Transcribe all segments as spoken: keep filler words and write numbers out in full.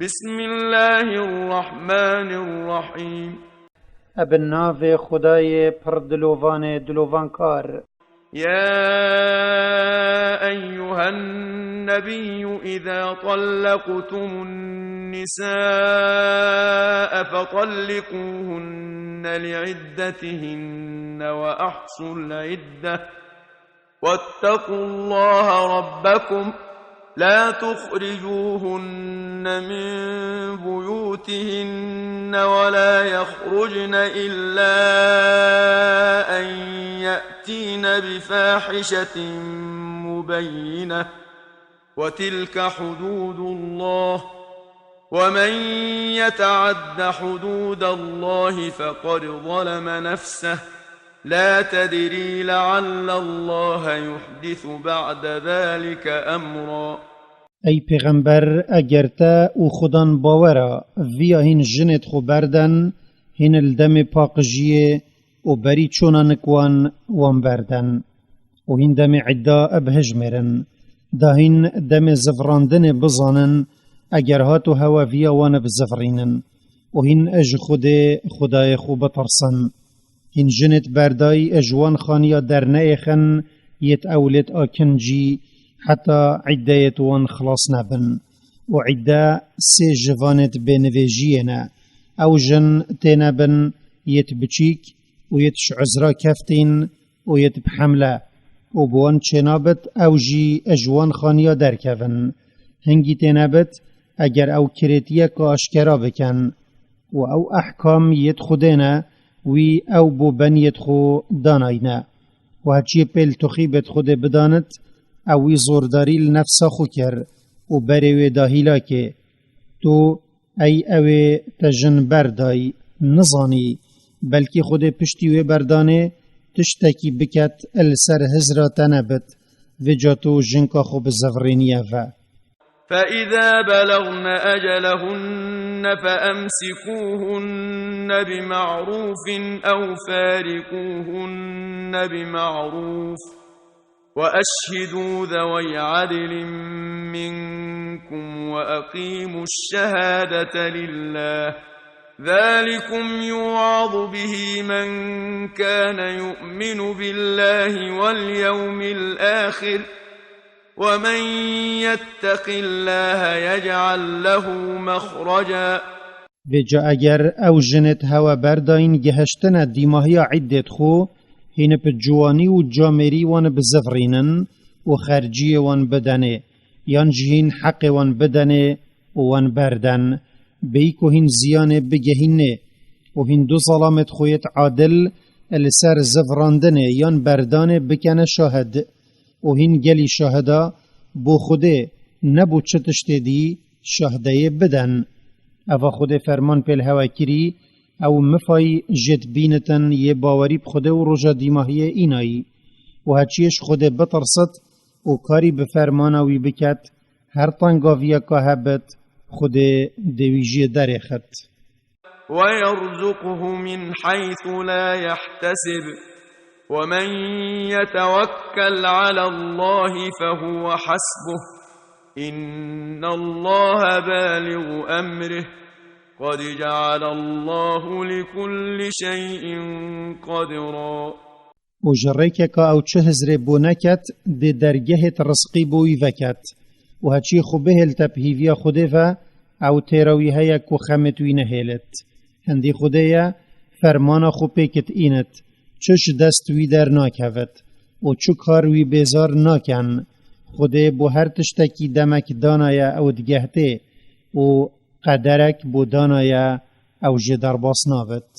بسم الله الرحمن الرحيم. Ebe navê Xwedayê pir dilovanê dilovankar. يا أيها النبي إذا طلقتم النساء فطلقوهن لعدتهن وأحصوا العدة واتقوا الله ربكم لا تخرجوهن من بيوتهن ولا يخرجن إلا أن يأتين بفاحشة مبينة وتلك حدود الله ومن يتعد حدود الله فقد ظلم نفسه لا تدري لعل الله يحدث بعد ذلك أمرا. Ey pêxember, eger te û xudan bawera viya hîn jinêt xwe berden, hîn li demê paqijiyê û berî çona nik wan, wan berden. Û hîn demê îdda bihijmêrin. Da hîn demê zivrandinê bizanin, eger hato hewe viya wan bizivrînin. Û hîn ji Xwedê, Xwedayê xwe bitirsin. Hîn jinêt berdayî ji wan xaniya derneyêxin, yêt ewlêt akincî, heta îddeyêt wan xilas nebin. Û îdde sê jivanêt bênivêjiyê ne. Ew jin têne bin yêt biçîk û yêt ji uzra keftîn û yêt bi hemle û bi wan çênabit ew jî ji wan xaniya derkevin. Hingî tênebit eger ew kirêtiyeke aşkera bikin. Û ew ehkam yêt Xwedê ne, wî ew bo beniyêt xwe danayne. Û heçiyê pêl tuxîbêt Xwedê bidanit, ew wî zordarî li nefsa xwe kir û berê wê da hîlakê. Tu, ey ewê te jin berdayî, nizanî, belkî Xwedê piştî wê berdanê tiştekî biket li ser hizra te nebit, vêca tu jinka xwe bi zevrêniye ve. فإذا بلغن أجلهن فأمسكوهن بمعروف أو فارقوهن بمعروف وأشهدوا ذوي عدل منكم وأقيموا الشهادة لله ذلكم يوعظ به من كان يؤمن بالله واليوم الآخر ومن يتق الله يجعل له مخرجا. Vêca eger ew jinêt hewe berdayîn gihiştine dîmahiya îddêt xwe, hîn bi ciwanî û camêrî wan bizivrînin û xerciyê wan bidenê, yan jî hîn heqê wan bidenê û wan berden, bêyî ku hîn ziyanê bigehînê û hîn du zelamêt xwe yêt adil li ser zivrandinê yan berdanê bikene şahid. Û hîn gelî şahida bo Xwedê ne bo çi tiştê dî şahdeyê biden. Eva Xwedê ferman pêl hewe kirî, ew mifayî jêt bînitin yê bawerî bi Xwedê û roja dîmahiyê înayî. Û heçiyê ji Xwedê bitirsit û karî bi fermana wî biket, her tengaviyeka hebit, Xwedê dê wî jê derêxit. ويرزقه من حيث لا يحتسب، ومن يتوكل على الله فهو حسبه، إن الله بالغ أمره، قد جعل الله لكل شيء قدرا. Û ji rêkeka ew çi hizrê bo neket, dê dergehêt rizqî bo wî veket. Û heçî xwe bihêlte bi hîviya Xwedê ve, ew têra wî heye ku xemêt wî nehêlit. Hindî Xwedê ye, fermana xwe pêkit înit, çi ji dest wî dernakevit û çi kar wî bêzar naken. Xwedê bo her tiştekî demek danaye ew digehtê û qederek bo danaye ew jê derbas nabit.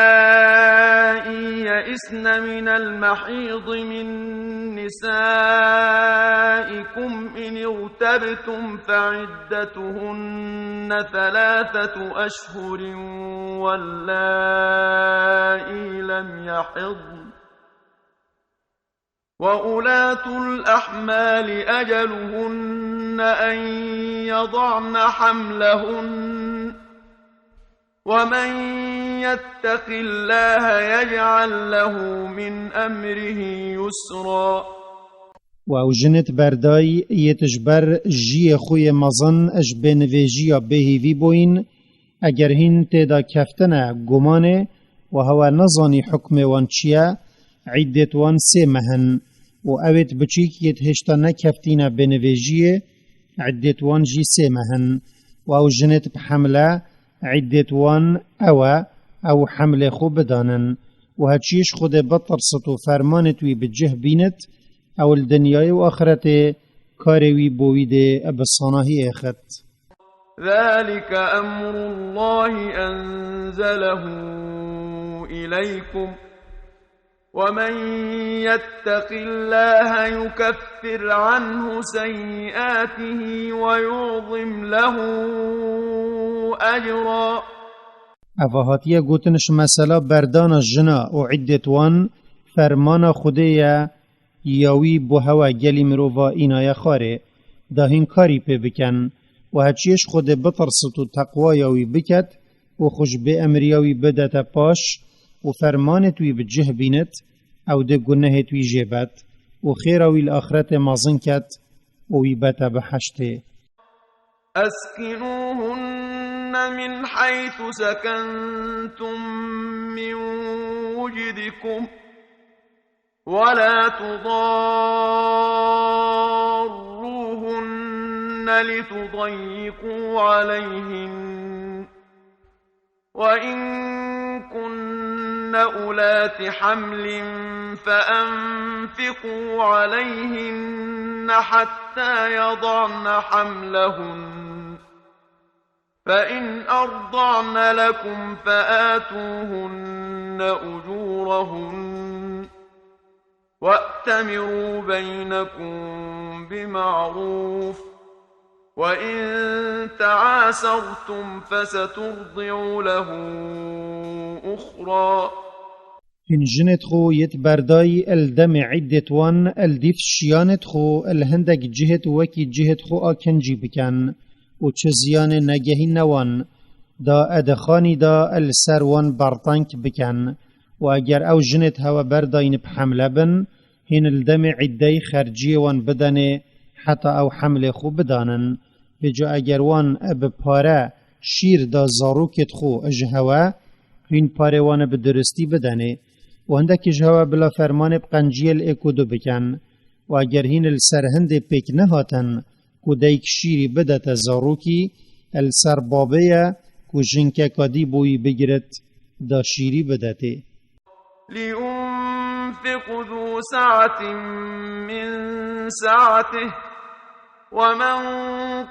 واللائي يئسن من المحيض من نسائكم إن ارتبتم فعدتهن ثلاثة أشهر واللائي لم يحضن وأولاة الأحمال أجلهن أن يضعن حملهن ومن يتق الله يجعل له من أمره يسرا. Û ew jinêt berdayî yêt ji ber jiyê xwe yê mezin ji bênivêjiya bêhîvî bûyîn, eger hîn tê de keftine gumanê û hewe nezanî hukmê wan çi ye, îddêt wan sê meh in. Û ewêt biçîk yêt hêşta nekeftîne bênivêjiyê, îddêt wan jî sê meh in. Û ew jinêt bi hemle, îddêt wan ew e, ew hemlê xwe bidanin. Û heçî ji Xwedê bitirsit û fermanêt wî bi cih bînit, ew li dinyayê û axretê karê wî bo wî dê bi sanahiyê xit. ذلك أمر الله أنزله إليكم، ومن يتق الله يكفر عنه سيئاته ويعظم له أجرا. Eva hatiye gotin ji mesela berdana jina û îddêt wan fermana Xwedê ye, ya wî bo hewe gelî mirova înaye xwarê, da hîn karî pê bikin. Û heçiyê ji Xwedê bitirsit û teqwaya wî biket û xwe ji bêemriya wî bidete paş û fermanêt wî bi cih bînit, ew dê gunehêt wî jê bet û xêra wî li axretê mezin ket û wî bete biheştê. أسكنوهن من حيث سكنتم من وجدكم ولا تضاروهن لتضيقوا عليهن، وإن كن أولات حمل فأنفقوا عليهن حتى يضعن حملهن، فإن أرضعن لكم فآتوهن أجورهن، وأتمروا بينكم بمعروف، وإن تعاسرتم فسترضع له أخرى. Hîn jinêt xwe yêt berdayî li demê îddêt wan li dîv şiyanêt xwe li hindek cihêt wekî cihêt xwe a kincî bikin û çi ziyanê negehîne wan, da edixanî da li ser wan berteng bikin. Û eger ew jinêt hewe berdayîn bi hemle bin, hîn li demê îddeyî xerciyê wan bidenê heta ew hemlê xwe bidanin. Vêca eger wan bi pare şîr da zarokêt xwe ji hewe, hîn parê wan bi duristî bidenê. Û hindekî ji hewe bila fermanê bi qenciyê li êk û du bikin. Û eger hîn li ser hindê pêk nehatin ku dayik şîrî bidete zarokî, li ser babê ye ku jinkeka dî bo wî bigirit da şîrî bidetê. لينفق ذو سعة من سعته، ومن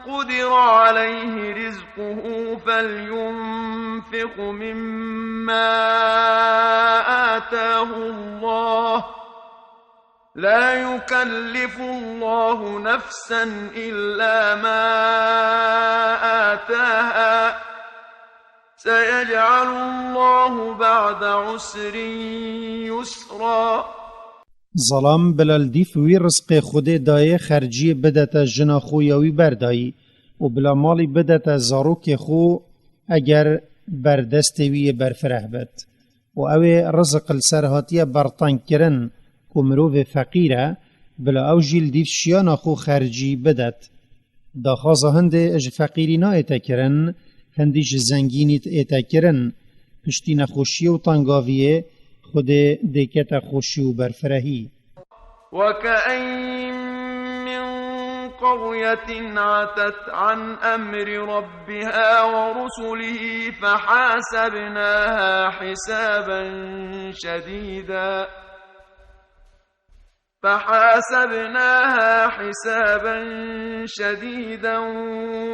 قدر عليه رزقه فلينفق مما آتاه الله، لا يكلف الله نفسا إلا ما آتاها، سيجعل الله بعد عسر يسرا. Zelam bila li dîf wî rizqê Xwedê dayê xerciyê bidete jina xwe ya wî berdayî û bila malî bidete zarokê xwe eger berdestê wî yê berfireh bit. Û ew ê riziq li ser hatiye bertengkirin ku mirovê feqîr e, bila ew jî li dîv şiyana xwe xercî bidet. Daxwaza hindê ji feqîrî nayête kirin, hindî ji zengînî ête kirin. Piştî nexweşiyê û tengaviyê Xwedê dêkete xweşî û berfirehî. وكأين من قرية عتت عن أمر ربها ورسله فحاسبناها حسابا شديدا، فحاسبناها حسابا شديدا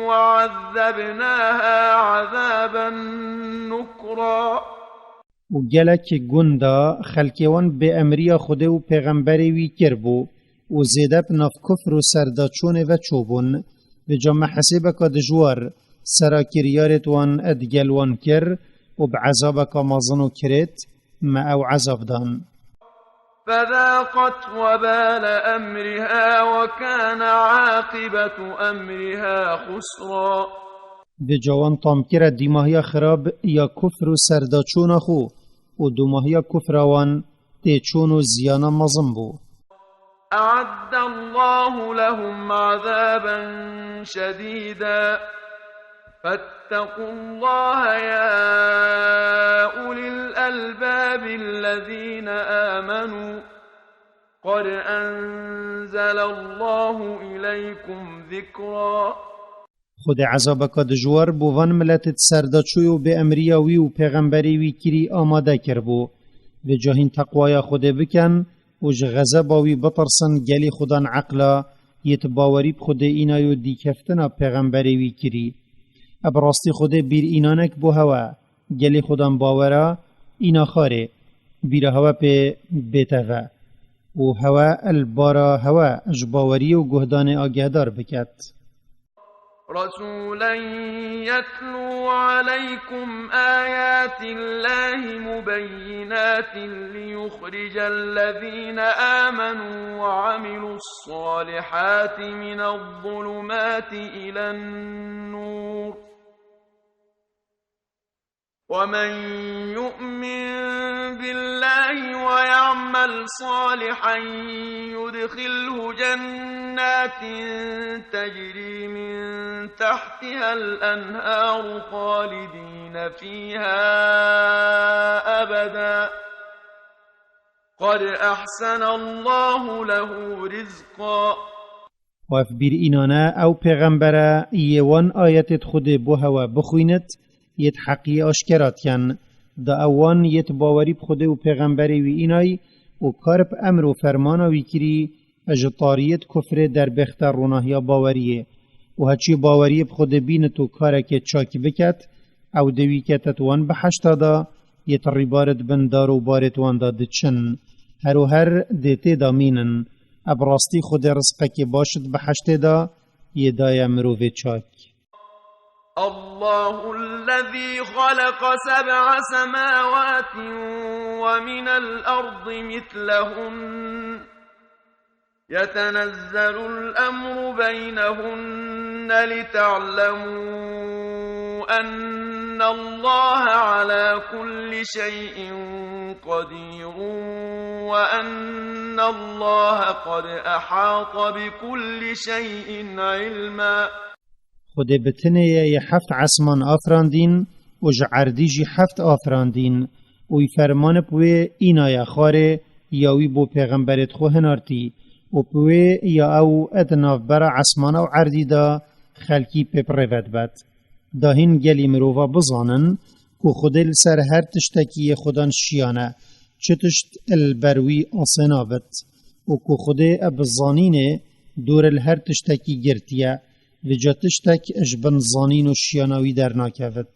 وعذبناها عذابا نكرا. Û gelek gunda xelkê wan bêemriya Xwedê û pêxemberê wî kiribû û zêde bi nav kufr û serdaçûnê ve çûbûn. Vêca me hesêbeka dijwar sera kiryarêt wan digel wan kir û bi ezabeka mezin û kirêt me ew ezab dan. فذاقت وبال أمرها وكان عاقبة أمرها خسرا. Vêca wan tam kire dîmahiya xirab ya kufr û serdaçûna xwe û dûmahiya kufra wan têçûn û ziyana mezin bû. أعد الله لهم عذابا شديدا فاتقوا الله يا أولي الألباب الذين آمنوا قد أنزل الله إليكم ذكرا. Xwedê ezabeke dijwar bo van miletê di serdaçûyê û bêemriya wî û pêxemberê wî kirî amade kiribû. Vêca hîn teqwaya Xwedê bikin û ji xezeba wî bitirsin, gelî Xudan eqla yê ti bawerî bi Xwedê înayo dîkeftina pêxemberê wî kirî. Ev rastî Xwedê bîr înanek bo hewe, gelî Xudan bawera îna xarê, bîra hewe pê bête ve û hewe el bara hewe ji baweriyê û guhdanê agehdar biket. رسولا يتلو عليكم آيات الله مبينات ليخرج الذين آمنوا وعملوا الصالحات من الظلمات إلى النور ومن يؤمن بالله ويعمل صالحا يدخله جنات تجري من تحتها الأنهار خالدين فيها أبدا قد أحسن الله له رزقا. Û ev bîr înane ew pêxembere yê wan ayetêt Xwedê bo hewe bixwînit, yêt heqî aşkera dikin. Da ew wan yêt bawerî bi Xwedê û pêxemberê wî înay û kar bi emr û fermana wî kirî, ji tariyêt kufrê derbêxte ronahiya baweriyê. Û heçî baweriyê bi Xwedê bînit û karekê çak biket, ew dê wî ketet wan biheşta da, yêt rîbarit bin dar û barêt wan da diçin. Her û her dê tê da mînin. Ev rastî Xwedê rizqekê baş di biheştê da yê daye mirovê çak. الله الذي خلق سبع سماوات ومن الأرض مثلهن يتنزل الأمر بينهن لتعلموا أن الله على كل شيء قدير وأن الله قد أحاط بكل شيء علما. Xwedê bi tinê ye yê heft esman afirandîn û ji erdî jî heft afirandîn û wî fermanib wê înaye xwarê ya wî bo pêxemberêt xwe hinartî û bi wê ya ew di navbera esmana û erdî de xelkî pê bi rêve dibet. Da hîn gelî mirova bizanin ku Xwedê li ser her tiştekî yê Xudan şiyane, çi tişt li ber wî asê nabit û ku Xwedê bi zanînê dûr li her tiştekî girtiye, vêca tiştek ji bin zanîn û şiyana wî dernakevit.